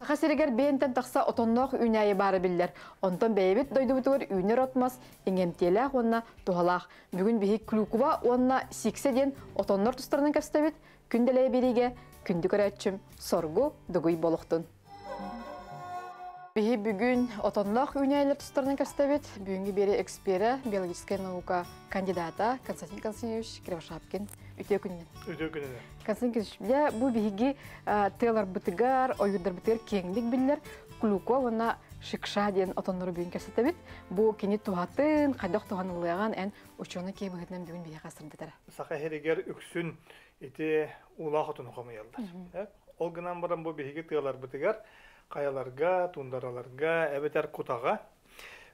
Саха сиригэр биэнтэн тахса отонноох үүнээйи баара биллэр. Онтон бэйэбит дойдубутугар үүнэр от-мас иҥэмтиэлээх уонна туһалаах. Бүгүн биһи клюква уонна сиксэ диэн отоннор тустарынан кэпсэтэбит. Күн дэлэйэ биэриигэ күндү көрөөччүм Соргу Дугуй буолуохтун. Биһи бүгүн отонноох үүнээйилэр тустарынан кэпсэтэбит. Бүгүҥҥү биэри эксперэ, биологическай наука кандидата Константин Константинович Кривошапкин. Үтүө күнүнэн. Үтүө күнүнэн. Константин Кириллович, дьэ бу биһиги тыаларбытыгар, ойуурдарбытыгар киэҥник биллэр клюква уонна шикша диэн отоннору бүгүн кэпсэтэбит. Бу кини туһатын, хайдах туһаныллыаҕын эн учуонай киһи быһыытынан бүгүн биһиэхэ сырдатара. Саха иһигэр үксүн ити уулаах отону хомуйаллар. Ол гынан баран бу биһиги тыаларбытыгар хайаларга, тундараларга эбэтэр кутаҕа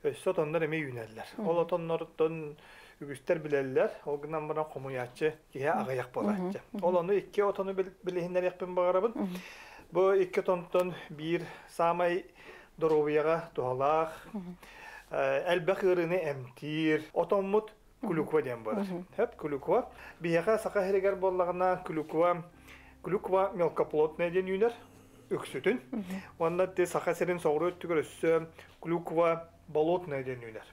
өссө отоннор эмиэ үүнэллэр. Ол отоннортон үгүстэр билэллэр, ол гынан баран хомуйааччы киһи аҕыйах буолааччы. Ол ону икки отону билиһиннэриэхпин баҕарабын. Бу икки отонтон биир саамай доруобуйаҕа туһалаах, элбэх ыарыыны эмтиир отоммут клюква диэн буолар. Хөп, клюква. Биһиэхэ саха сиригэр буоллаҕына клюква, клюква мелкоплотная диэн үүнэр үксүтүн. Уонна ти Саха сирин соҕуруу өттүгэр өссө клюква болотная диэн үүнэр.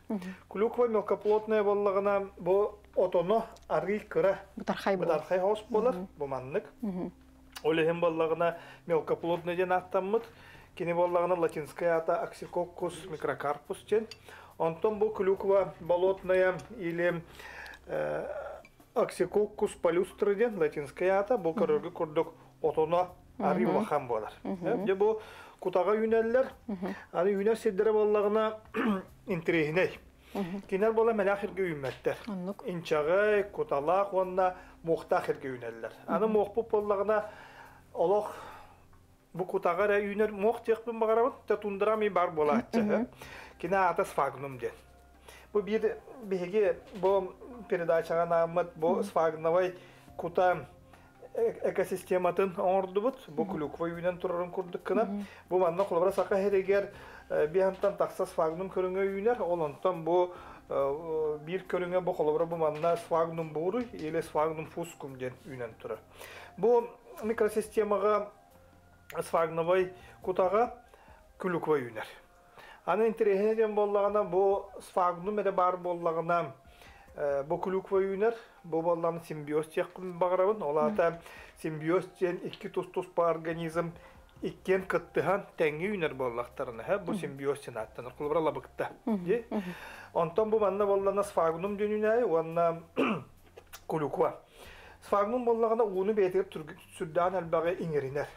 Клюква мелкоплотная буоллаҕына бу отоно арый кыра бытархай бытархай хоос буолар бу маннык. Ол иһин буоллаҕына мелкоплотная диэн ааттаммыт. Кини буоллаҕына латинскай аата Oxycoccus microcarpus диэн. Онтон бу клюква болотная или Oxycoccus palustri диэн латинскай аата бу көрөргө курдук отоно арыы улахан буолар. Дьэ бу кутаҕа үүнэллэр. Аны үүнэр сирдэрэ буоллаҕына интэриэһинэй. Кинилэр буола мэлээх сиргэ үүммэттэр. Инчэҕэй, куталаах уонна муохтаах сиргэ үүнэллэр. Аны муохпут буоллаҕына олох бу кутаҕа эрэ үүнэр муох диэхпин баҕарабын. Тэ тундра ми бар буолааччы. Кини аата сфагнум диэн. Бу биир биһиги бу передачаҕа анааммыт бу сфагновай кута экосистематын оҥордубут. Бу клюква үүнэн турарын курдук гына. Бу манна холобура саха сиригэр биһантан тахса сфагнум көрүҥэ үүнэр. Ол онтон бу биир көрүҥэ бу холобура бу манна сфагнум буруй или сфагнум фускум диэн үүнэн турар. Бу микросистемаҕа сфагновай кутаҕа клюква үүнэр. Аны интэриэһинэй диэн буоллаҕына, бу сфагнум эрэ баар буоллаҕына, бу клюква үүнэр, бу буоллаҕына симбиоз диэхпин баҕарабын. Ол аата симбиоз диэн икки тус-туспа организм иккиэн кыттыһан тэҥҥэ үүнэр буоллахтарына, бу симбиоз диэн ааттанар. Холобура лабыкта. Онтон бу манна буоллаҕына сфагнум диэн үүнээйи уонна клюква. Сфагнум буоллаҕына ууну бэйэтигэр сүрдээх элбэҕи иҥэринэр.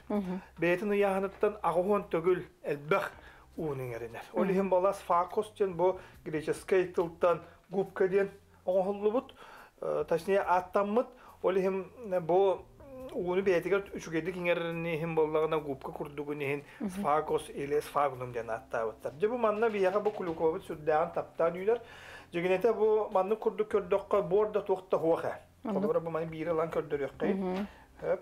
Бэйэтин ыйааһыныттан 80 төгүл элбэх ууну иҥэринэр. Ол иһин буолла сфакос диэн бу греческий тылтан губка диэн оҥоһуллубут, точнее ааттаммыт. Ол иһин бу ууну бэйэтигэр үчүгэйдик иҥэрэрин иһин буоллаҕына губка курдугун иһин сфакос или сфагнум диэн ааттаабыттар. Дьэ бу манна биһиэхэ бу клюквабыт сүрдээҕин таптаан үүнэр. Дьигинэтэ бу маннык курдук көрдөххө буор да туох да суох ээ. Холобура бу маны биири ылан көрдөрүөххэ. Хөп.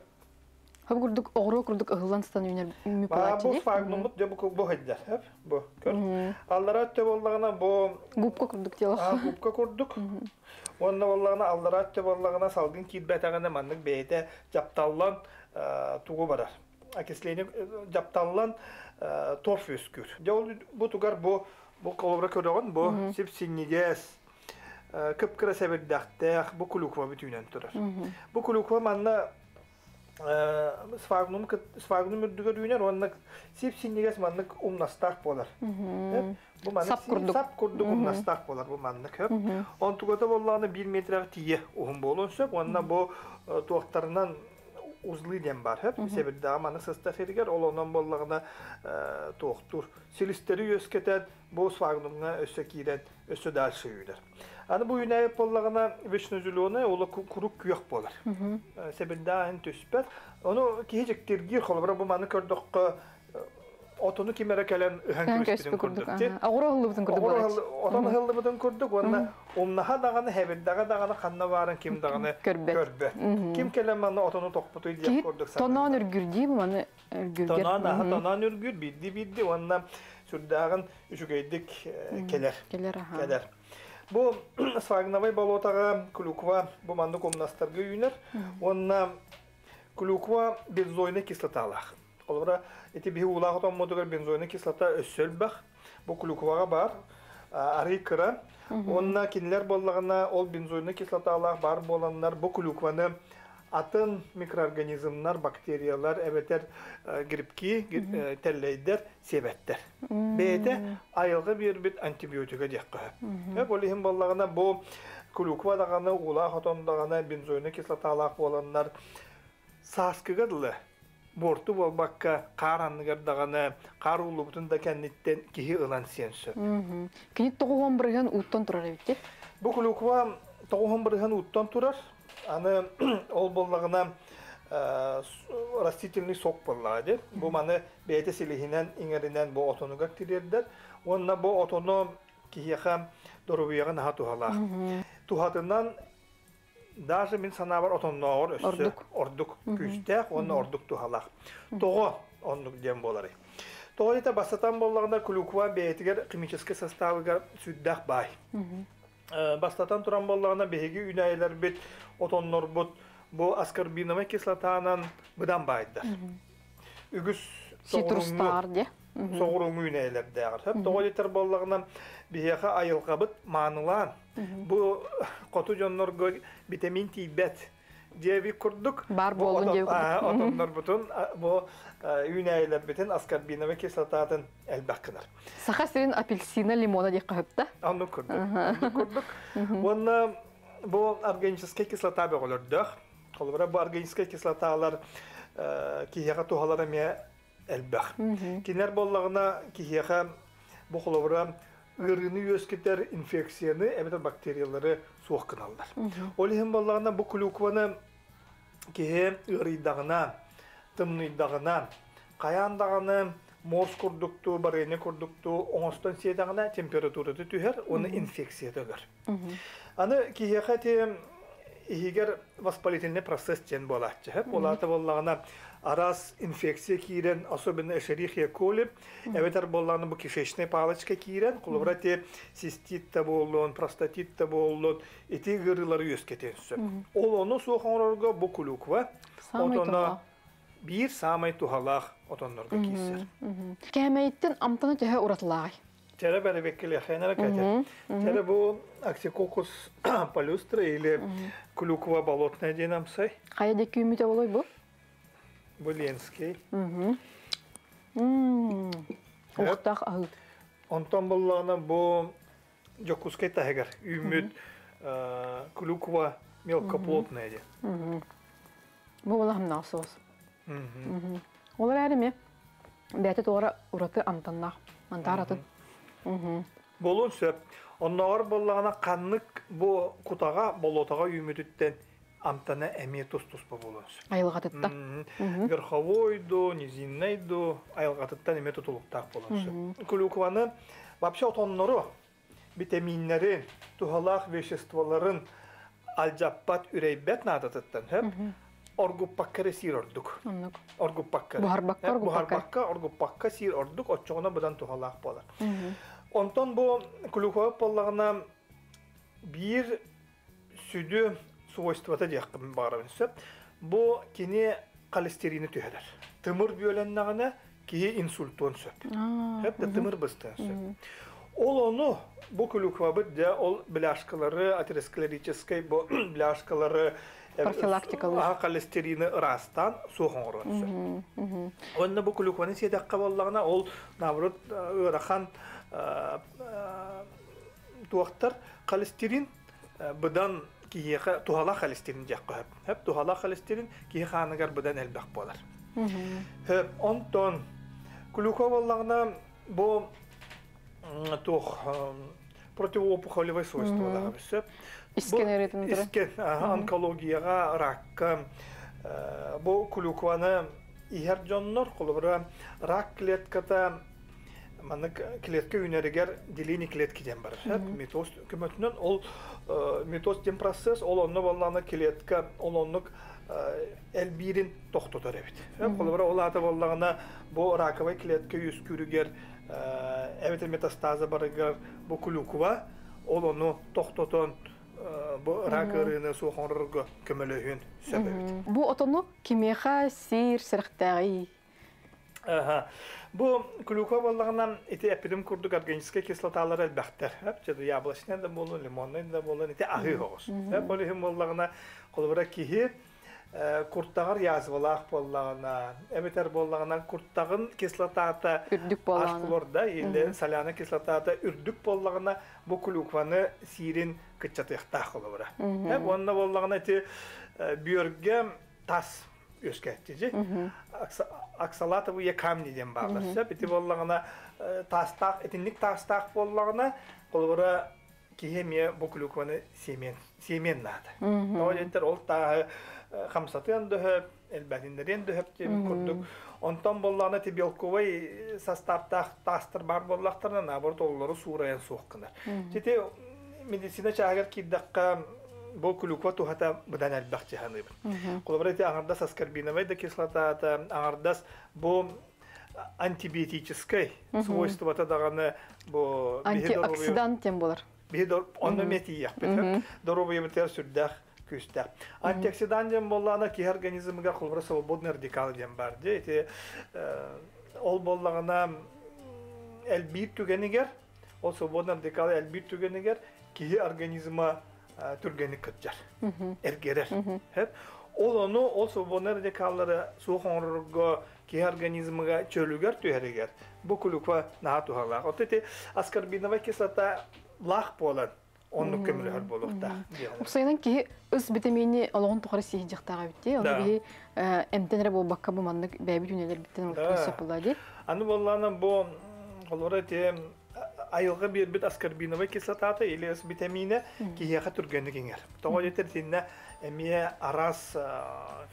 Хоп курдук оҕуруо курдук ыһыллан сытан үүнэр мүпалааччы Бу сфагнуммут дьэ бу бу сылдьар. Хөп. Бу көр. Аллара өттө буоллаҕына бу губка курдук дело. Губка курдук. Уонна буоллаҕына аллара өттө буоллаҕына салгын киирбэтэҕинэ маннык бэйэтэ дьапталлан тугу барар. Окисление дьапталлан торф үөскүүр. Дьэ ол бу тугар бу бу холобура көрөҕүн бу сип-синньигэс кып-кыра сэбирдэхтээх бу клюква бүтүүнэн турар. Бу клюква манна сфагнум сфагнум үрдүгэр үүнэр уонна сип-синньигэс маннык умнастаах буолар. Бу маннык сап курдук сап курдук умнастаах буолар бу маннык хөп. Онтугата буоллаҕына биир метрэх тиийэ уһун буолуон сөп уонна бу туохтарынан узлы диэн баар хөп. Сэбирдэҕэ маннык сыстар сиригэр ол онон буоллаҕына туохтуур. Силистэри үөскэтэн бу сфагнумҥа өссө киирэн өссө дальше үүнэр. Аны бу үүнээйи буоллаҕына вечно зеленый, ол курук күөх буолар. Сэбирдэҕин түспэт. Ону киһи дьиктиргиир, холобура бу маны көрдөххө отону ким эрэ кэлэн ыһан кэбиспитин курдук. Оҕуруо ыһыллыбытын курдук буолар. Отон ыһыллыбытын курдук уонна умнаһа даҕаны, хэбирдэҕэ даҕаны ханна баарын ким даҕаны көрбөт. Ким кэлэн манна отону тохпутуй диэх курдук. Тоноон үргүрдии бу маны үргүргэр. Тоноон аһа тоноон үргүр биирди-биирди уонна сүрдээҕин үчүгэйдик кэлэр. Кэлэр аха. Кэлэр. Бу сфагновай болотаҕа клюква бу маннык умнастарга үүнэр уонна клюква бензойнай кислоталаах. Холобура, ити биһи уулаах отоммутугар бензойнай кислота өссө элбэх. Бу клюкваҕа баар, арый кыра. Уонна кинилэр буоллаҕына ол бензойнай кислоталаах баар буоланнар бу клюкваны атын микроорганизмнар, бактериялар эбэтэр грибки, тэллэйдэр сиэбэттэр. Бэйэтэ айылҕа биэрбит антибиотига диэххэ сөп. Ол иһин буоллаҕына бу клюква даҕаны, уулаах отон даҕаны бензойнай кислоталаах буоланнар сааскыга дылы буорту буолбакка хаар анныгар даҕаны хаар ууллубутун да кэнниттэн киһи ылан сиэн сөп. Кини 90% ууттан турар эбит. Бу клюква 90% ууттан турар. Аны ол буоллаҕына растительный сок буоллаҕа дии. Бу маны бэйэтэ силиһинэн иҥэринэн бу отонугар тириэрдэр. Уонна бу отону киһиэхэ доруобуйаҕа наһаа туһалаах. Туһатынан даже мин санаабар отоннооҕор өссө ордук күүстээх уонна ордук туһалаах. Тоҕо оннук диэн буоларый? Тоҕо диэтэ бастатан буоллаҕына клюква бэйэтигэр химическэй составыгар сүрдээх баай. Бастатан туран буоллаҕына биһиги үүнээйилэрбит, отоннорбут бу аскорбиновай кислотанан быдан баайдар. Үгүс цитрустаар де. Соҕурууҥу үүнээйилэрдээҕэр. Сөп тоҕо диэтэр буоллаҕына биһиэхэ айылҕабыт маанылаан бу хоту дьоннорго витамин тиийбэт диэбит курдук бар буолун диэбит отоннорбутун бу үүнээйилэрбитин аскорбиновай кислотатын элбэх гынар. Саха сирин апельсина лимона диэххэ сөптө. Оннук курдук. Оннук курдук. Уонна бу органическай кислота бөҕөлөрдөөх. Холобура бу органическай кислоталар киһиэхэ туһалара эмиэ элбэх. Кинилэр буоллаҕына киһиэхэ бу холобура ыарыыны үөскэтэр инфекцияны эбэтэр бактериялары суох гыналлар. Ол иһин буоллаҕына бу клюкваны киһи ыарыйдаҕына, тымныйдаҕына, хайаан даҕаны муос курдуктуу, барыанньа курдуктуу оҥостон сиэтэҕинэ температурата түһэр уонна инфекцията өлөр. Аны киһиэхэ ити иһигэр воспалительный процесс диэн буолааччы. Буолаата буоллаҕына араас инфекция киирэн, особенно Escherichia coli, эбэтэр буоллаҕына бу кишечная палочка киирэн, холобура ити цистит да буоллун, простатит да буоллун, ити ыарыылары үөскэтиэн сөп. Ол ону суох оҥорорго бу клюква, отоно биир саамай туһалаах отоннорго киирсэр. Кээмэйиттэн амтана төһө уратылааҕый? Тәрә бәрбеккелехенер кәтер. Тәрә бу Oxycoccus palustris или клюква болотная диэн амсай. Хайа де күүмүтэ болой бу? Бу Ленский. Уохтаах аһыы. Онтон буллаҕына бу Дьокуускай таһыгар үүммүт клюква мелкоплотная диэн. Бу була соус. Олар әрі бэйэтэ туора ураты амтаннаах. Мантаар атын. Болун сөп. Онноҕор буоллаҕына ханнык бу кутаҕа, болотаҕа үүмүтүттэн амтана эмиэ тус-туспа буолуон сөп. Айылҕатытта. Верховой ду, низинный ду айылҕатыттан эмиэ тутулуктаах буолуон сөп. Клюкваны вообще отоннору, витаминнэрин, туһалаах веществоларын алдьаппат, үрэйбэт наадатыттан сөп. Оргуппакка сиир ордук. Оргуппакка. Буһарбакка, Буһарбакка, оргуппакка сиир ордук, оччоҕуна быдан туһалаах буолар. Онтон бу клюква буоллаҕына биир сүдү свойствота диэххин баҕарабын сөп. Бу кини холестерини түһэрэр. Тымыр бүөлэннэҕинэ киһи инсультуон сөп. Сөп да тымыр быстыан сөп. Ол ону бу клюквабыт дьэ ол бляшкалары, атеросклерическай бу бляшкалары профилактикалыыр. Холестерини ыраастаан суох оҥоруон сөп. Онно бу клюкваны сиэтэххэ буоллаҕына ол наоборот ыарахан туохтар холестерин быдан киһиэхэ туһалаах холестерин диэххэ сөп. Хөп туһалаах холестерин киһи хааныгар быдан элбэх буолар. Хөп онтон клюква буоллаҕына бу туох противоопухолевай свойстволаах сөп. Искен ыарыытын Искен онкологияҕа, ракка бу клюкваны иһэр дьоннор, холобура, рак клетката маннык клетка үүнэригэр деление клетки диэн барар. Митоз көмөтүнэн ол митоз диэн процесс ол онно буоллаҕына клетка ол оннук элбиирин тохтотор эбит. Холобура ол аата буоллаҕына бу раковай клетка үөскүүрүгэр эбэтэр метастаза барыгар бу клюква ол ону тохтотон бу рак ыарыыны суох оҥорорго көмөлөһүөн сөп эбит. Бу отону кимиэхэ сиир сэрэхтээҕий? Бу клюква буоллаҕына ити эппитим курдук органическай кислоталар элбэхтэр. Чэ яблочнай да буолун, лимоннай да буолун ити аһыы оҕус. Ол иһин буоллаҕына холобура киһи куртаҕар язвалаах буоллаҕына, эбэтэр буоллаҕына куртаҕын кислотата үрдүк буоллаҕына, хлорда или соляная кислотата үрдүк буоллаҕына бу клюкваны сиирин кыччатыахтаах холобура. Уонна буоллаҕына ити бүөргэ тас үөскээччи оксалатовые камни диэн бааллар. Сөп ити буоллаҕына таастаах итинник таастаах буоллаҕына холобура киһи эмиэ бу клюкваны сиэмиэн сиэмиэн наада. Тоҕо диэтэр ол тааһы хамсатыан да сөп, элбэтиннэриэн да сөп диэбит курдук. Онтон буоллаҕына ити белковай састааптаах таастар баар буоллахтарына наоборот олору суурайан суох гынар. Ити медицина чааһыгар киирдэххэ бу клюква туһата быдан элбэх дьаһаныыбын. Холобура ити аҥардас аскорбиновай да кислотата, аҥардас бу антибиотическай свойствота даҕаны бу антиоксидант диэн буолар. Биһи онно эмиэ тиийиэхпит. Доруобуйабытыгар сүрдээх күүстээх. Антиоксидант диэн буоллаҕына киһи организмыгар холобура свободный радикал диэн баар дии. Ити ол буоллаҕына элбиир түгэнигэр ол свободный радикал элбиир түгэнигэр киһи организма түргэнник кырдьар, эргэрэр. Ол ону ол свободный радикаллары суох оҥорорго киһи организмыга чөлүгэр түһэригэр бу клюква наһаа туһалаах. Оттон ити аскорбиновай кислота лаах буолан оннук көмөлөһөр буолуохтаах. Уопсайынан киһи ыс витамини олоҕун тухары сиһдьихтаах эбит дии. Ону биһи эмтэн эрэ буолбакка бу маннык бэйэбит үнэлэрбиттэн ылбыт сөп буолла дии. Аны буоллаана бу олора ити айылҕа биэрбит аскорбиновай кислотата или С витаминэ киһиэхэ түргэнник иҥэр. Тоҕо диэтэр итиннэ эмиэ араас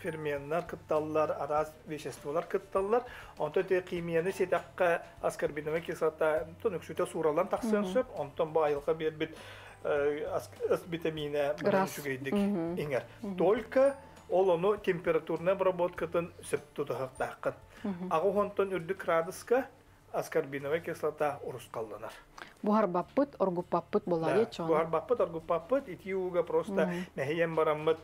ферменнар кытталлар, араас веществолар кытталлар. Онтон ити химияны сиэтэххэ аскорбиновай кислота үксүтэ суураллан тахсыан сөп. Онтон бу айылҕа биэрбит С витаминэ үчүгэйдик иҥэр. Только ол ону температурная обработкатын сөп тутуһуохтааххын. Аҕыс уонтан үрдүк градуска аскорбиновай кислота урусхалланар. Буһарбаппыт, оргуппаппыт буолар Да, буһарбаппыт, оргуппаппыт, итии ууга просто мэһийэн бараммыт,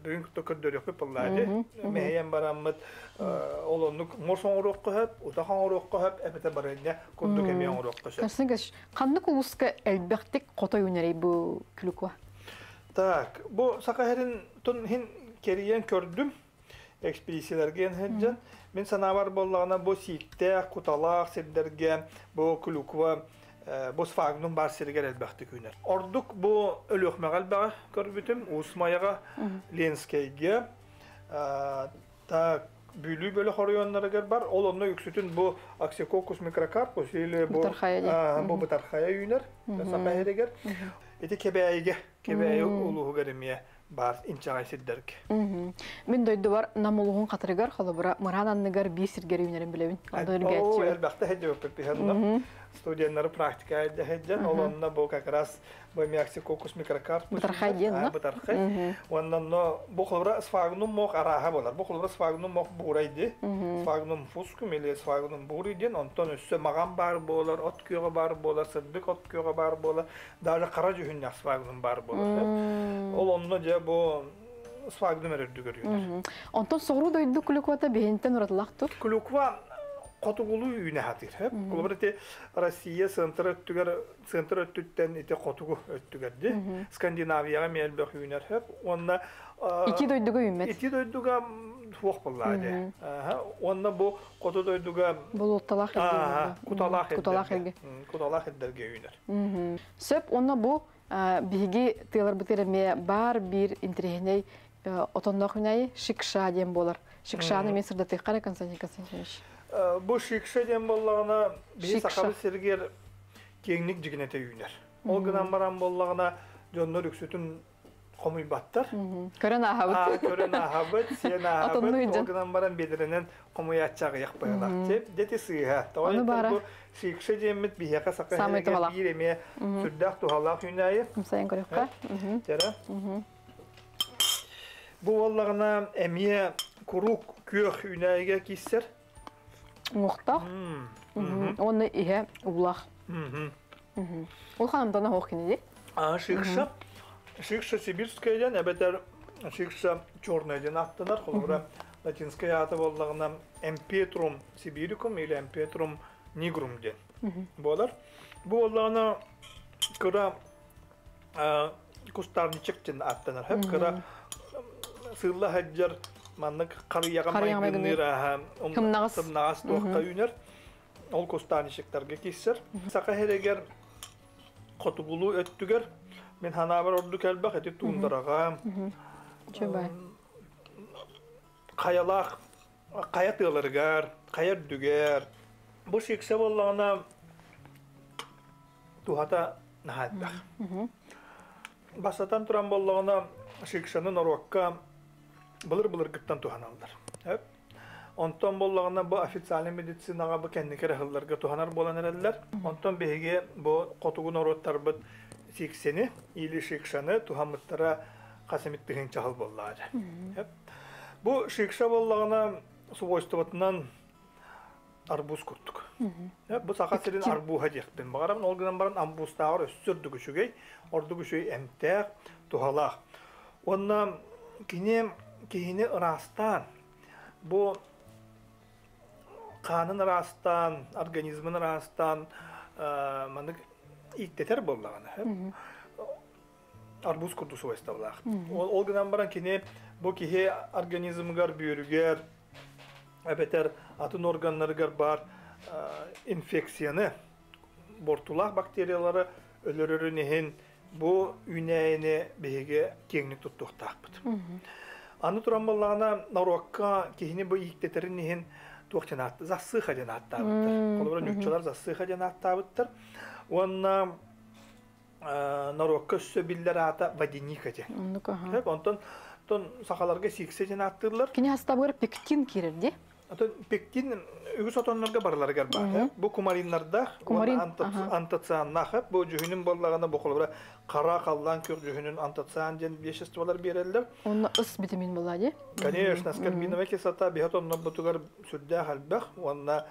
бүгүн көрдөрүөхпүт буоллаады. Мэһийэн бараммыт, ол оннук муос оҥоруохха сөп, утах оҥоруохха сөп, эбэтэр барыанньа курдук эмиэ оҥоруохха сөп. Константин ханнык улууска элбэхтик хотой үүнэрий бу клюква? Так, бу Саха сирин тун хин кэрийэн көрдүм. Экспедицияларга сылдьан мин санаабар буоллаҕына бу сииктээх, куталаах сирдэргэ бу клюква бу сфагнум баар сиригэр элбэхтик үүнэр. Ордук бу Өлүөхмэҕэ элбэҕи көрбүтүм, Уус Майаҕа, Ленскэйгэ, так Бүлүү бөлөх оройуоннарыгар бар. Ол онно үксүтүн бу Oxycoccus microcarpus или бу бу бытархайа үүнэр Саха сиригэр. Ити Кэбээйигэ, Кэбээйи улууһугар эмиэ баар инчэҕэй сирдэргэ. Мин дойдубар Нам улууһун хатырыгар, холобура, мыраан анныгар биир сиргэр үүнэрин билэбин. Оо, элбэхтэ сылдьыбыппыт биһанна. Студеннары практика сылдьан, ол онно бу как раз бу Миоксикокус микрокарпус. Бытархай диэн, но? Бытархай. Уонна но бу холобура сфагнум мох арааһа болар. Бу холобура сфагнум мох буурай Сфагнум фускум или сфагнум буурай диэн, онтон өссө маҕан баар буолар, от күөҕэ баар буолар, сырдык от күөҕэ баар буолар. Даже хара дьүһүннээх сфагнум баар буолар. Ол онно дьэ бу сфагнум эрэ үрдүгэр үүнэр. Онтон соҕуруу дойду клюквата биһинтэн уратылаах тур? Клюква хотугулуу үүнэ сатыыр. Холобур ити Россия центр өттүгэр центр өттүттэн ити хотугу өттүгэр ди Скандинавияҕа эмиэ элбэх үүнэр хөп уонна ити дойдуга үүммэт. Ити дойдуга суох буоллаа дии. Уонна бу хоту дойдуга Болуотталаах куталаах куталаах куталаах эрдэргэ үүнэр. Сөп уонна бу биһиги тыаларбытыгар эмиэ баар биир интэриэһинэй отонноох үүнээйи шикша диэн буолар. Шикшаны эмиэ сырдатыахха эрэ Константин Константинович. Бу шикша диэн буоллаҕына биһи сахабыт сиригэр киэҥник дьигинэтэ үүнэр. Ол гынан баран буоллаҕына дьоннор үксүтүн хомуйбаттар. Көрөн ааһабыт. Көрөн ааһабыт, сиэн ааһабыт. Ол гынан баран биэдэрэнэн хомуйааччы аҕыйах быһыылаах. Дети сыыһа. Тоҕо бу шикша диэммит биһиэхэ саха сиригэр биир эмиэ сүрдээх туһалаах үүнээйи. Сайын көрүөххэ. Тера. Бу буоллаҕына эмиэ куруук күөх үүнээйигэ кииссэр. Уҥуохтаах. Уонна иһэ уулаах. Ол хаамтан оһох кини Латинскай аата буоллаҕына Эмпетрум сибирикум или Эмпетрум нигрум диэн буолар. Бу буоллаҕына кыра кустарничек диэн ааттанар. Кыра сыылла сылдьар маннык харыйаҕа майгынныыр ааһа сымнаҕас туохха үүнэр. Ол кустарничектарга киирсэр. Саха сиригэр хотугулуу өттүгэр мин ханаабар ордук элбэх эти туундараҕа хайалаах хайа тыаларыгар, хайа үрдүгэр бу сиксэ буоллаҕына туһата наһаа элбэх. Бастатан туран буоллаҕына сиксаны норуокка былыр-былыргыттан туһаналлар. Онтон буоллаҕына бу официальный медицинаҕа бу кэнники эрэ сылларга туһанар буолан эрэллэр. Онтон биһиги бу хотугу норуоттарбыт сиксени или шикшаны туһаммыттара хас эмит тыһыынча сыл буоллаҕа дьэ. Бу шикша буоллаҕына свойствотынан арбуз курдук. Бу саха сирин арбуһа диэхпин баҕарабын. Ол гынан баран арбузтааҕар өссө ордук үчүгэй, ордук үчүгэй эмтээх, туһалаах. Уонна кини киһини ыраастаан, бу хаанын ыраастаан, организмын ыраастаан маннык ииктэтэр буоллаҕына арбуз курдук свойстволаах. Ол гынан баран кини бу киһи организмыгар, бүөрүгэр, эбэтэр атын органнарыгар баар инфекцияны, бортулаах бактериялары өлөрөрүн иһин бу үүнээйини биһиги киэҥник туттуохтаахпыт. Аны туран буоллаҕына, норуокка киһини бу ииктэтэрин иһин туох диэн аат зассыха диэн ааттаабыттар. Холобура, нууччалар зассыха диэн ааттаабыттар. Уонна норуокка өссө биллэр аата водяника диэн. Оннук аха. Онтон тон сахаларга сииксэ диэн ааттыыллар. Кини хастабыгар пектин киирэр дии. Отон пектин үгүс отоннорго барыларыгар баар. Бу кумариннардаах Кумарин, антоцианнаах. Бу дьүһүнүн буоллаҕына бу холобура хара халлаан күөх дьүһүнүн антоциан диэн веществолар биэрэллэр. Онно ыс витамин буолла дии. Конечно, аскорбиновая кислота биһи отоннорбутугар сүрдээх элбэх уонна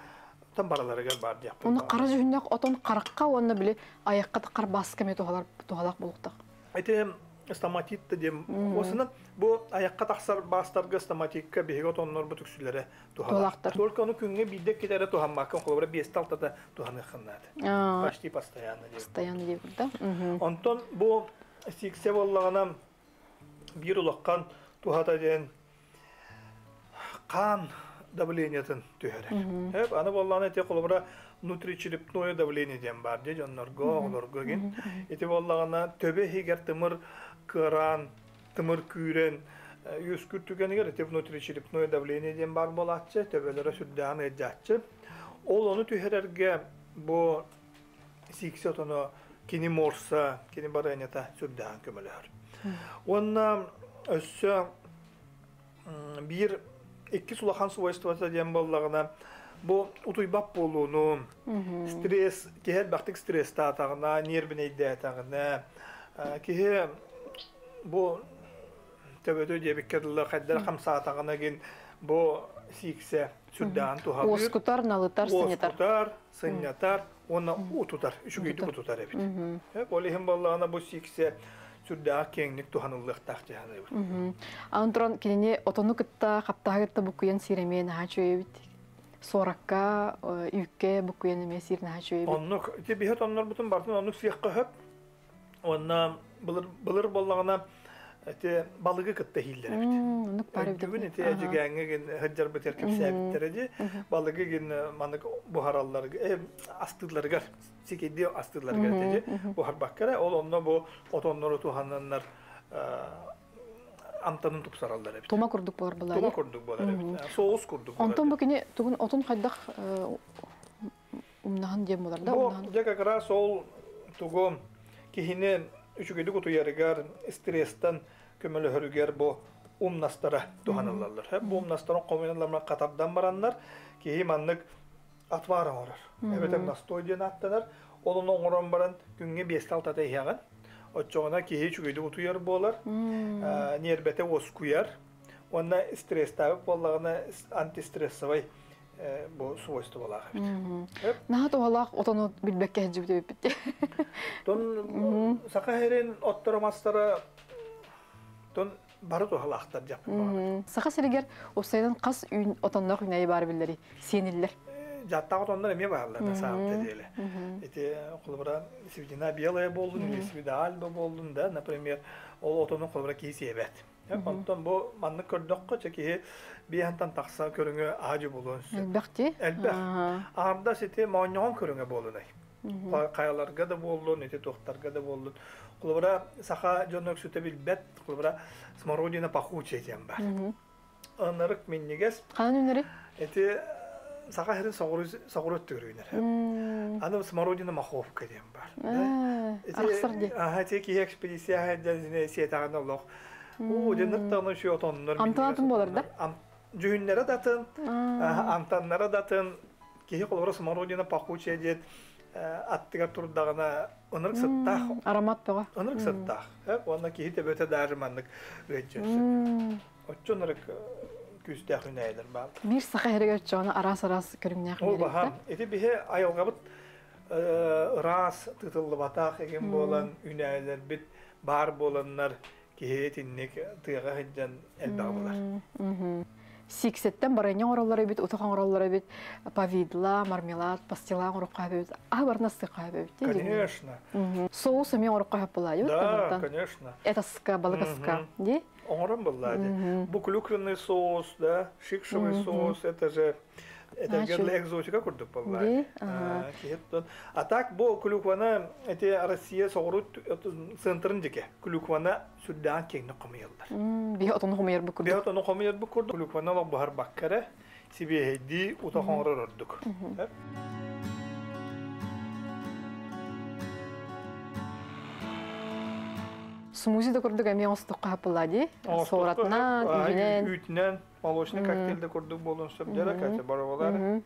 там бараларыгар бар диэхпин. Оны қара жүһүннэх отон қараққа уонна били аяққа таққар баска ме туһалар туһалах булуктах. Ити стоматит да диэн осынан бу аяққа тахсар бастарга стоматикка биһиги отоннорбут үксүлэрэ туһалаахтар. Только ону күҥҥэ биирдэ китэре туһаммаккын холобура биэстэ-алтата туһаныаххын Почти постоянно диэн. Постоянно диэн да. Онтон бу сиксе буоллаҕына биир улахан туһата диэн хаан давлениетын түһэрэр. Эп аны буоллаҕына ити холобура внутричерепное давление диэн баар дии дьоннорго, оҕолорго гин. Ити буоллаҕына төбө иһигэр тымыр кыараан, тымыр күүрэн үөскүүр түгэнигэр ити внутричерепное давление диэн баар буолааччы, төбөлөрө сүрдээҕин ыалдьааччы. Ол ону түһэрэргэ бу сииксэ отоно кини морса, кини барыанньата сүрдээҕин көмөлөһөр. Уонна өссө биир иккис улахан свойствота диэн буоллаҕына бу утуйбат буолууну, стресс, киһи элбэхтик стресстаатаҕына, нервинэйдээтэҕинэ, киһи бу төбөтө диэбиккэ дылы хайдах хамсаатаҕына гин бу сииксэ сүрдээҕин туһалыыр. Уоскутар, налытар, сынньатар. Уоскутар, сынньатар уонна утутар, үчүгэйдик утутар эбит. Ол иһин буоллаҕына бу сииксэ сүрдээх киэҥник туһаныллыахтаах дии саныыбын. Аны туран кинини отону кытта хаптаһы кытта буккуйан сиир эмиэ наһаа үчүгэй эбит. Суоракка, үүккэ буккуйан эмиэ сиир наһаа үчүгэй эбит. Оннук ити биһи отоннорбутун барытын оннук сиэххэ сөп. Уонна былыр былыр буоллаҕына ити балыгы кытта иһииллэр эбит. Оннук баар эбит. Бүгүн ити эдьигээҥҥэ гин сылдьарбытыгар кэпсээбиттэрэ дии. Балыгы гин маннык буһаралларыгар, астыылларыгар сикэйдии астыылларыгар этэ буһарбакка эрэ ол онно бу отоннору туһананнар амтанын тупсараллар эбит. Тума курдук буолар буолар. Тума курдук буолар эбит. Соус курдук буолар. Онтон бу кини тугун отун хайдах умнаһын диэн буолар да? Бу дьэ как раз ол тугу киһини үчүгэйдик утуйарыгар, стресстэн көмөлөһөрүгэр бу умнастара туһаныллаллар. Бу умнастарын хомуйаллар хатардан бараннар киһи маннык отвар оҥорор. Эбэтэр настой диэн ааттанар. Ол ону оҥорон баран күҥҥэ биэстэ-алтата иһэҕин. Оччоҕуна киһи үчүгэйдик утуйар буолар, ньиэрбэтэ уоскуйар. Уонна стресстаабыт буоллаҕына антистрессовай бу свойстволаах эбит. Наһаа туһалаах отону билбэккэ сылдьыбыт эбиппит. Тон саха сирин отторо мастара тон Бары туһалаахтар дьаппын баҕар. Саха сиригэр уопсайынан хас үүн отонноох үүнээйи баар биллэрий? Сиэниллэр. Дьааттаах отоннор эмиэ бааллар на самом деле. Ити холобура свидина белая буоллун или свида альба буоллун да, например, ол отону холобура киһи сиэбэт. Онтон бу маннык көрдөххө, чэ киһи биэһантан тахса көрүҥү аадьы буолуон сөп. Элбэх дии. Элбэх. Аарда сити моонньоҕон көрүҥэ буолунай. Хайаларга да буоллун, ити туохтарга да буоллун. Холобура, саха дьоно өксүтэ билбэт, холобура, смородина пахучая диэн бар. Ынырык минньигэс. Ханан үүнэри? Ити саха сирин соҕуруу өттүгэр үүнэр. Аны смородина маховка диэн бар. Арахсар дии. Аха, ити киһи экспедиция сиэтэҕинэ олох. Уу, дьыннык даҕаны үчүгэй отоннор. Амтан атын буолар да? Дьүһүннэрэ да атын, амтаннара да атын. Киһи холобура смородина пахучая диэн аттыгар турдаҕына ынырык сыттаах. Аромат бөҕө. Ынырык сыттаах. Уонна киһи төбөтө даже маннык ыалдьыан сөп. Оччо ынырык күүстээх үнээйилэр бааллар. Биир саха иһэригэр оччоҕуна араас-араас көрүҥнээх Ол баһаам. Ити биһи айылҕабыт ыраас тыытыллыбатах эгин буолан үнээйилэрбит баар буоланнар киһи итинник тыаҕа сылдьан элбэҕи булар. Сиксеттен барыанньа оҥороллор эбит, утах оҥороллор эбит, повидло, мармелад, пастила оҥороххо эбит, аһы барына сыахха эбит. Конечно. Соус эмиэ оҥороххо сөп буолаа, Да, конечно. Этаска, балык аска, ди? Оҥорон буоллаа ди. Бу клюквенный соус, да, шикшевый соус, это же это экзотика курдук буоллаа. А так бу клюкваны эти Россия соҕуруу центрын дике клюкваны сүрдээх киэҥник хомуйаллар. Биһи отону хомуйарбыт курдук. Биһи отону хомуйарбыт курдук. Клюкваны олох буһарбакка эрэ сибиэһэйдии утах оҥорор ордук. Смузи да курдук эмиэ оҥостуохха хаппылаа дии. Суоратынан, үүтүнэн. Үүтүнэн, молочный коктейль да курдук буолуон сөп дьара, катя боровалар.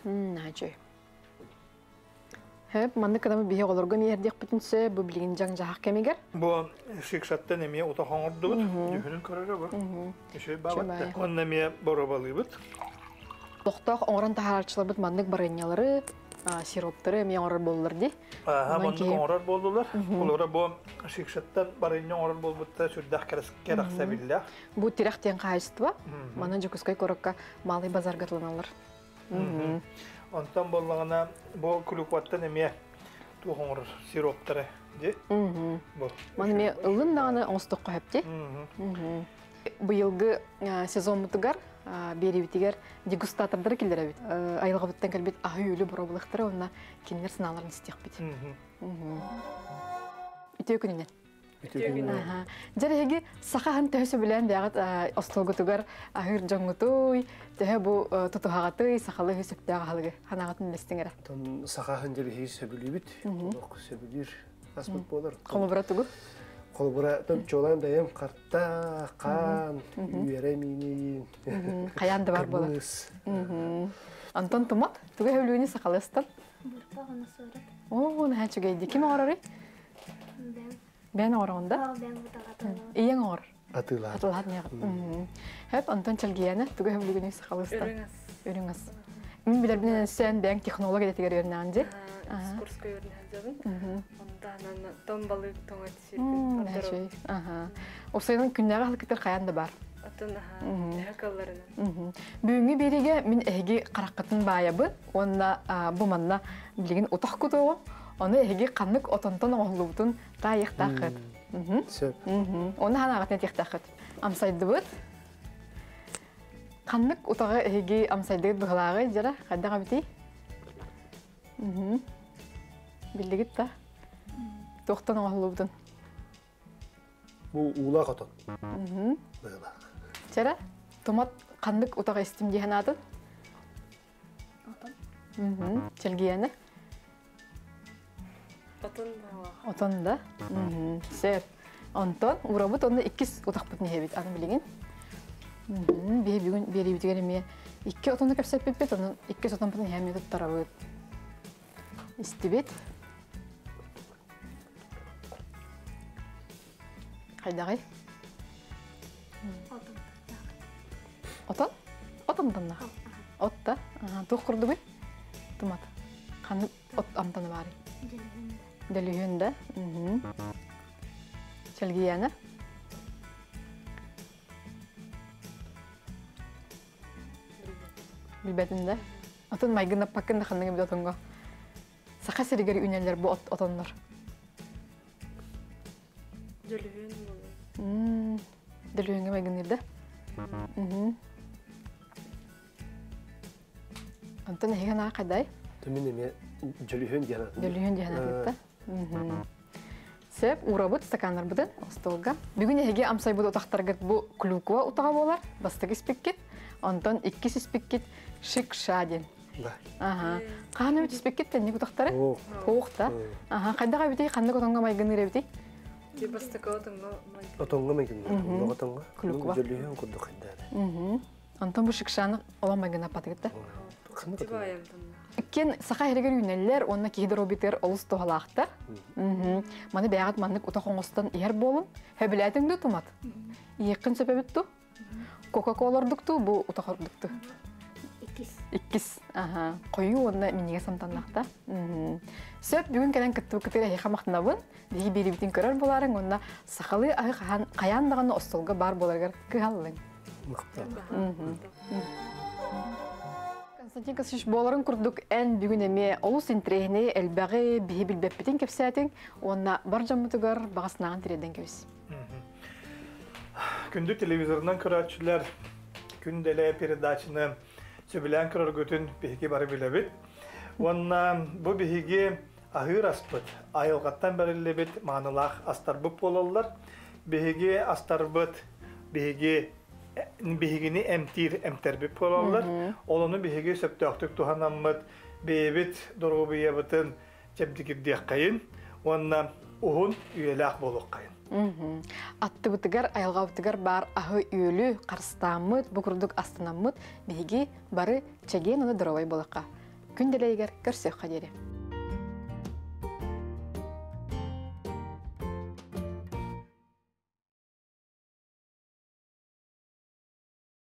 Наачой. Хөп, маннык кынамы биһи оҕолорго миэрдиэхпитин сөп, бу билигин дьаҥ-дьаһах кэмигэр. Бу шикшаттан эмиэ утах оҥордубут. Дьүһүнүн көрөрө бу. Үчүгэй баабатта. Онно эмиэ боруобалыыбыт. Олохтоох оҥорон таһаараччыларбыт маннык барыанньалары, сироптары эмиэ оҥорор буоллулар дии. Аха, маннык оҥорор буоллулар. Олора бу шикшаттан барыанньа оҥорор буолбуттара сүрдээх кэрэхсэбиллээх. Бу тирэх диэн хаһаайыстыба. Манна Дьокуускай куоракка Малый базарга тыланаллар. Онтон буоллаҕына бу клюкваттан эмиэ туох оҥорор сироптары дии. Бу. Маны эмиэ ыллын даҕаны оҥостоххо сөп дии. Быйылгы сезоммутугар биэриибитигэр дегустатордары киллэрэбит. Айылҕабыттан кэлбит аһы-үөлү боруобалыахтара уонна кинилэр санааларын истиэхпит. Үтүө күнүнэн. Дьэ эһиги саха аһын төһө сөбүлээн бэйэҕит остуолгутугар аһыыр дьоҥҥутуй, төһө бу тутуһаҕытый, сахалыы үһү сөптөөх аһылыгы ханаҕытын үллэстиҥ эрэ. Саха аһын дьэ биһиги сөбүлүүбүт, олох сөбүлүүр аспыт буолар. Холобура тугу? Холобура чуолаан бэйэм харта, хаан, үөрэ миинин, Хайаан да бар буолар. Антон тумат, тугу сөбүлүүнү сахалыы астан? Бурпа уонна суорат. Оо, наһаа үчүгэй Ким оҥорорый? Бэйэн оҥороҕун да? Ийэҥ оҥорор. Атыылаат. Атыылаат ньыаҕыт. Хөп, онтон Чэлгийээнэ тугу сөбүлүүгүнүй сахалыыстан? Үрүҥ ас. Үрүҥ ас. Мин билэрбинэн өссөөн бэйэҥ технолог идэтигэр үөрэнэҕин дии? Курска үөрэнэ сылдьабын. Онтон том балык тоҥот сиирбин ордоробун. Аха. Уопсайынан күннээҕи аһылыккытыгар хайаан да бар. Атын аха, төһө кыалларынан. Бүгүҥҥү биэриигэ мин эһиги хараххытын баайабын уонна бу манна билигин утах кутуоҕум. Ону эһиги ханнык отонтон оҥоһуллубутун таайыахтааххыт. Сөп. Оны ханаҕытын этиэхтээххит. Амсайдыбыт. Ханнык утаҕы эһиги амсайдыгыт быһылааҕый дьара хайдах эбитий? Биллигит да? Туохтан оҥоһуллубутун? Бу уулаах отон. Быһылаах. Чара, томат ханнык утаҕы истим дии санаатын? Отон. Чэлгийэни? Отон быһылаах. Отон да? Сөп. Онтон урабыт онно иккис утахпытын иһэбит аны билигин. Биһи бүгүн биэриибитигэр эмиэ икки отону кэпсэппиппит, онон иккис отонпутун иһэ эмиэ туттарабыт. Истибит. Хайдаҕый? Отон. Отон? От амтаннаах. От да? Туох курдугуй? Тумат. Ханнык от амтана баарый? Дөлүһүн да. Дөлүһүн да? Чэлгийээнэ? Билбэтин да. Отон майгыннаппаккын да ханнык эбит отоҥҥо. Саха сиригэр үүнэллэр бу отоннор. Дөлүһүөн буолуо. Дөлүһүөҥҥэ майгынныыр да? Онтон эһиги анаа хайдай? Мин эмиэ дьөлүһүөн диэн атын. Дөлүһүөн диэн атытта. Сөп, уурабыт стаканнарбытын остуолга. Бүгүн эһиги амсайбыт утахтаргыт бу клюква утаҕа буолар, бастакы испиккит, онтон иккис испиккит шик-ша диэн. Да. Аха. Хаһан эбит испиккит тэнник утахтары? Ох. Ох да. Аха, хайдах эбитий, ханнык отоҥҥо майгыныыр эбитий? Ти бастакы отоҥҥо майгын. Отоҥҥо майгынныыр. Отоҥҥо. Клюква. Дьөлүһүөн курдук хайдаары. Онтон бу шикшаны олом майгынаппатыгыт да. Ханнык Ти отоҥҥо? баайамтанна. Иккиэн саха иһигэр үүнэллэр уонна киһи доруобуйатыгар олус туһалаахтар. Маны бэйэҕит маннык утах оҥостон иһэр буолун. Сөбүлээтиҥ дуу тумат? Иһиэххин сөп эбит дуу? Кока-кола ордук дуу, бу утах ордук дуу? Иккис. Иккис. Аха. Хойуу уонна минньигэс амтаннаахта. Сөп, бүгүн кэлэн кыттыбыккытыгар эһиэхэ махтанабын. Биһиги биэрибитин көрөр буолаарыҥ уонна сахалыы аһы хаһан хайаан даҕаны остуолга баар буоларыгар кыһаллыҥ. Махтал. Константин Константинович, буоларын курдук эн бүгүн эмиэ олус интэриэһинэй элбэҕи биһи билбэппитин кэпсээтиҥ уонна бар дьоммутугар баҕа санааҕын тириэрдэн кэбис. Күндү телевизорынан көрөөччүлэр, күн дэлэ передачаны сөбүлээн көрөргүтүн биһиги бары билэбит. Уонна бу биһиги аһыыр аспыт, айылҕаттан бэриллибит маанылаах астарбыт буолаллар. Биһиги астарбыт биһиги биһигини эмтиир эмтэрбит буолаллар. Ол ону биһиги сөптөөхтүк туһанаммыт бэйэбит доруобуйабытын чэбдигирдиэххэйин уонна уһун үйэлээх буолуоххайын. Аттыбытыгар, айылҕабытыгар баар аһы-үөлү харыстааммыт, бу курдук астынаммыт биһиги бары чэгиэн уонна доруобай буолуохха. Күн дэлэйигэр көрсүөххэ диэри.